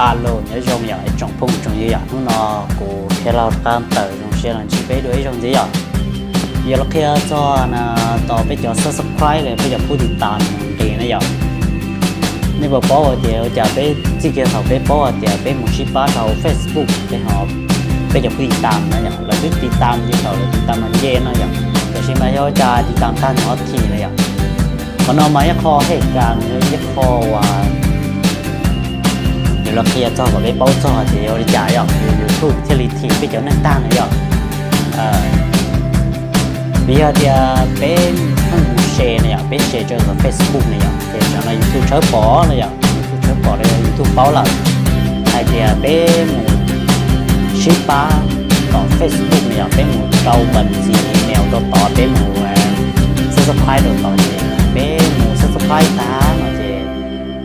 Alo, nyob zoo yom ib tsoom phooj tsoom ywg yom, hnub no kuv Khiav Lauj rov qab tawm zoo siab los ntsib peb dua ib zaug ntxiv yom. Yuav los qhia txog tos peb cov subscribe los peb cov phub tiv tam nqis na yom. Nej puas paub hais tias ua cas peb txij kiag thaum peb paub hais tias peb mus sib pab rau Facebook, peb ho, peb cov phub tiv tam na yom, lawv twb tiv tam ces thaum lawv tiv tam mas nce no yom, tiam sis mas yog ua cas tiv tam tag nrho thim na yom. Qhov no mas ib qho hem kas, ib qho uas yuav los qhia txog kom peb paub txog tias yog li cas yom, YouTube thiaj li thim peb cov neeg tag na yom. Vim yog tias peb pheej mus share na yom, peb share rau tom Facebook na yom, ces tam no YouTube tshawb pom na yom, YouTube tshawb pom rau, YouTube paub lawm hais tias peb mus sib pab tom Facebook na yom, peb mus rau npas ntxiv email rau tod, peb mus subscribe rau tod, ces peb mus subscribe tag no ces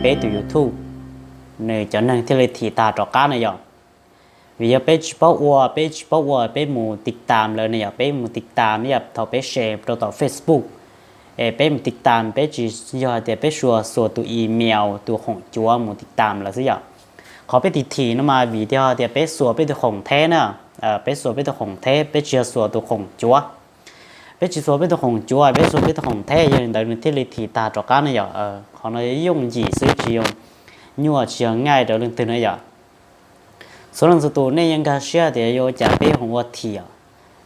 peb tus YouTube nws cov neeg thiaj li thim tag rov qab na yom. Vim yog peb tsis paub ua, peb tsis paub ua peb mus tiv tam lawv na yom, peb mus tiv tam ib yam thaum peb share rau tom Facebook, es peb mus tiv tam, peb tsis yog hais tias peb xuas xuas tus email tus khoom cuav mus tiv tam lawv xwb yom. Qhov peb tiv thim no mas vim tias tias peb xuas peb tus khoom theb na, peb xuas peb tus khoom theb, peb tsis yog xuas tus khoom cuav. Peb tsis xuas peb tus khoom cuav, peb xuas peb tus khoom theb, yog li ntawd nws thiaj li thim tag rov qab na yom. Qhov no yooj yim xwb, tsis yog nyuaj, tsis yog nqaij rau leej twg na yom. Txhua leej txhua tus nej yeej nkag siab tias yog ua cas peb ho ua thim os.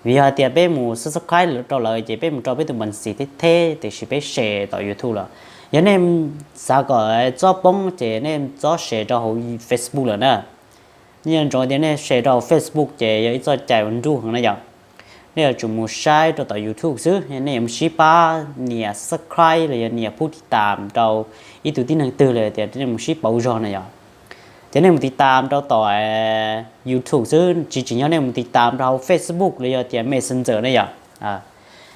Vim yog hais tias peb mus subscribe rau lawv ces peb mus rau peb tus npas ntxiv theb theb, tiam sis peb share tom YouTube lawm. Yog nej xav kom txhob poob ces nej txhob share rau hauv Facebook lawm na. Nej nco ntsoov tias nej share rau hauv Facebook ces yog ib txoj cai uas nruj heev na yom. Nej yuav tsum mus saib rau tom YouTube xwb, nej yuav mus sib pab nias subscribe los yog nias phub tiv tam rau ib tug tib neeg twg los tias nej mus sib pauv zog na yom. Ces nej mus tiv tam rau tom YouTube xwb, tsis tsim nyog nej mus tiv tam rau hauv Facebook los yog tias Messenger na yom.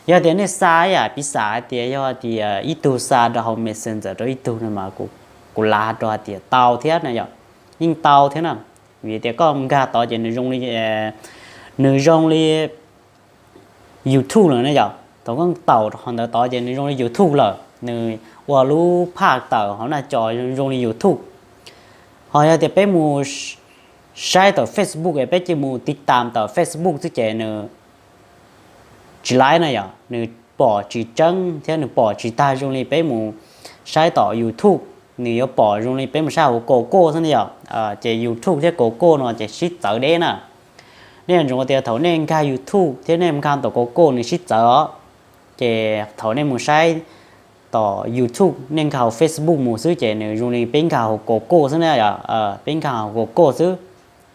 Yog tias nej xa ib yam piv xam hais tias yog tias ib tug xa rau hauv Messenger rau ib tug no mas kuv lav rau hais tias tau thiab na yom, yeej tau thiab na. Vim tias koj nkag tod ces nws zoo li, nws zoo li YouTube lawm na yom. Thaum koj taum rau qhov ntawd tod ces nws zoo li YouTube lawm, nws ua lub phaj tawm hauv naj co zoo li YouTube. Ho yog tias peb mus saib tom Facebook es peb cia mus tiv tam tom Facebook xwb ces nws tsis laib na yom, nws pom tsis tseeb thiab nws pom tsis tag zoo li peb mus saib tom YouTube. Nws yuav pom zoo li peb mus saib hauv Google xwb na yom. Ces YouTube thiab Google no ces sib txawv deb na. Nej yuav ntsoov tias thaum nej nkag YouTube thiab nej nkag tom Google nws sib txawv os. Ces thaum nej mus saib tom YouTube, nej nkag hauv Facebook mus xwb ces nws zoo li peb nkag hauv Google xwb na yom, peb nkag hauv Google xwb.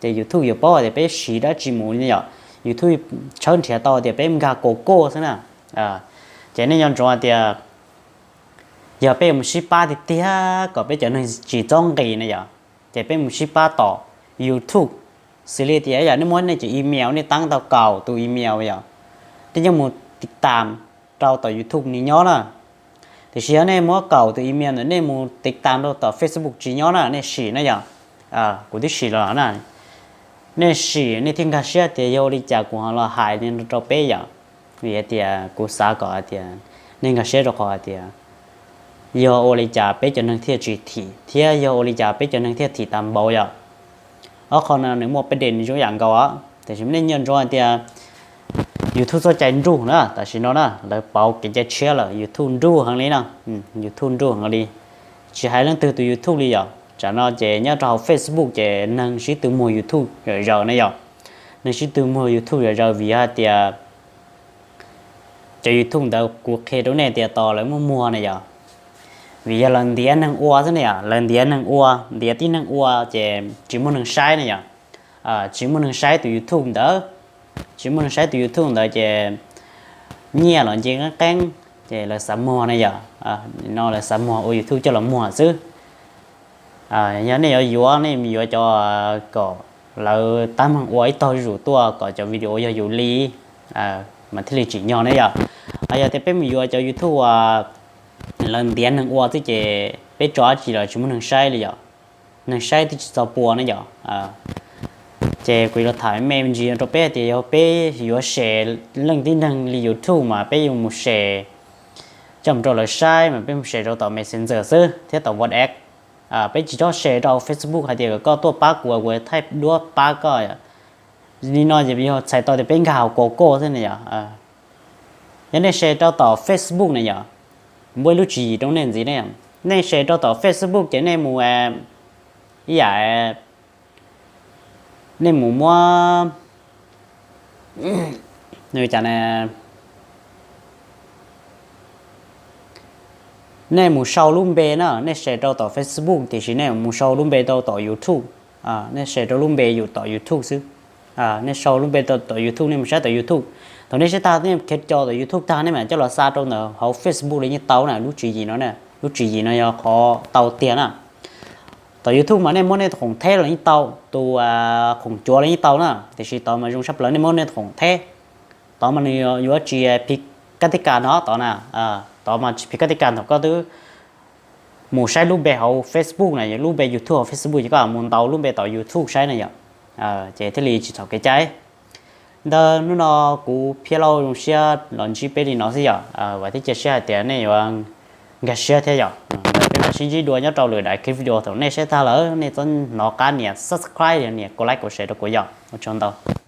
Ces YouTube yuav paub tias peb siv dab tsi mus li yom, YouTube tshawb nrhiav tau tias peb nkag Google xwb na. Ces nej nco ntsoov tias yog peb yuav mus sib pab tiag tiag kom peb cov neeg tsis txhob nqis na yom, ces peb mus sib pab tom YouTube. Xws li tias yog nej muab nej cov email nej teeb tau kaum tus email yom, nej coj mus tiv tam rau tom YouTube nws nyob na. Tiam sis yog nej muab kaum tus email ntawd nej mus tiv tam rau tom Facebook tsis nyob na, nej sim na yom. Kuv twb sim los na. Nej sim nej thiaj nkag siab tias yog ua li cas kuv ho los hais li no rau peb yom. Vim hais tias kuv xav kom hais tias nej nkag siab rau qhov hais tias yog ua li cas peb cov neeg thiaj tsis thim thiab yog ua li cas peb cov neeg thiaj thim tag npaum yom. Ob qho no nws muaj peb dej nws zoo yam nkaus os, tiam sis nej nco ntsoov hais tias YouTube txoj cai nruj na, tam sim no na lawv pauv kev cai tshiab lawm, YouTube nruj heev li na. YouTube nruj heev li, tsis hais leej twg tus YouTube li yom. Tsam no ces nyob rau hauv Facebook ces neeg sib tw muag YouTube zom zaws na yom. Neeg sib tw muag YouTube zom zaws vim hais tias cov YouTube ntawd kuv qhia rau nej tias tos lawv muaj muag na yom. Vim yog lawv ntiav neeg ua xwb na yom, lawv ntiav neeg ua, ntiav tib neeg ua ces tsis muaj neeg saib na yom. Tsis muaj neeg saib tus YouTube ntawd, tsis muaj neeg saib tus YouTube ntawd ces nyiaj los nce qeeb qeeb, ces lawv xav muag na yom. No lawv xav muag ua YouTube coj los muag xwb. Yog nej yuav yuav, nej yuav cov kom lawv tab meeg ua ib tog zuj zus tuaj kom cov video yog yus li mas thiaj li tsim nyog ne yom. Yog tias peb mus yuav cov YouTube uas lawv ntiav neeg ua xwb ces peb tso dab tsi los tsis muaj neeg saib li yom, neeg saib twb tsis txog pua ne yom. Ces kuv yuav los tham me me ntsis rau peb tias yog peb yuav share leej tib neeg li YouTube mas peb yuav mus share coj mus rau lawv saib mas peb mus share rau tom Messenger xwb thiab tom WhatsApp. Peb tsis txhob share rau Facebook hais tias koj tuaj pab kuv, kuv thaij duab pab koj. Li no ces yog txhais tau tias peb nkag hauv koj koj xwb ne yom. Yog nej share rau tom Facebook na yom, muaj ib lub tswv yim rau nej ntxiv ne. Nej share rau tom Facebook ces nej mus, ib yam, nej mus muab, cas ne, nej mus sau lub npe na, nej share rau tom Facebook tiam sis nej mus sau lub npe rau tom YouTube. Nej share rau lub npe yus tom YouTube xwb. Nej sau lub npe rau tom YouTube, nej mus saib tom YouTube. Thaum nej saib tag, nej khiav co tom YouTube tag, nej mam coj los xa rau ntawm hauv Facebook los yeej tau na. Lub tswv yim no, lub tswv yim no yog qhov tau tiag na. Tom YouTube mas nej muab nej tus khoom theb los yeej tau, tus khoom cuav los yeej tau na, tiam sis tod mas zoo tshaj plaws nej muab nej tus khoom theb. Tod mas nws yuav tsis phiv kab tib kas no tod na. Tod mas tsis phiv kab tib kas thaum koj twb mus saib lub npe hauv Facebook na, lub npe YouTube hauv Facebook ces koj mus ntaus lub npe tom YouTube saib na yom. Ces thiaj li tsis txhaum kev cai. Ntawd hnub no kuv Phiab Lauj zoo siab los ntsib peb li no xwb yom. Vam thiab cia siab hais tias nej yuav nkag siab thiab yom. Ntawd peb mam sib ntsib dua nyob rau lwm daim clip video. Thaum nej saib tag lawm nej txhob hnov qab nias subscribe, nias like, share rau kuv yom. Ua tsaug ntau.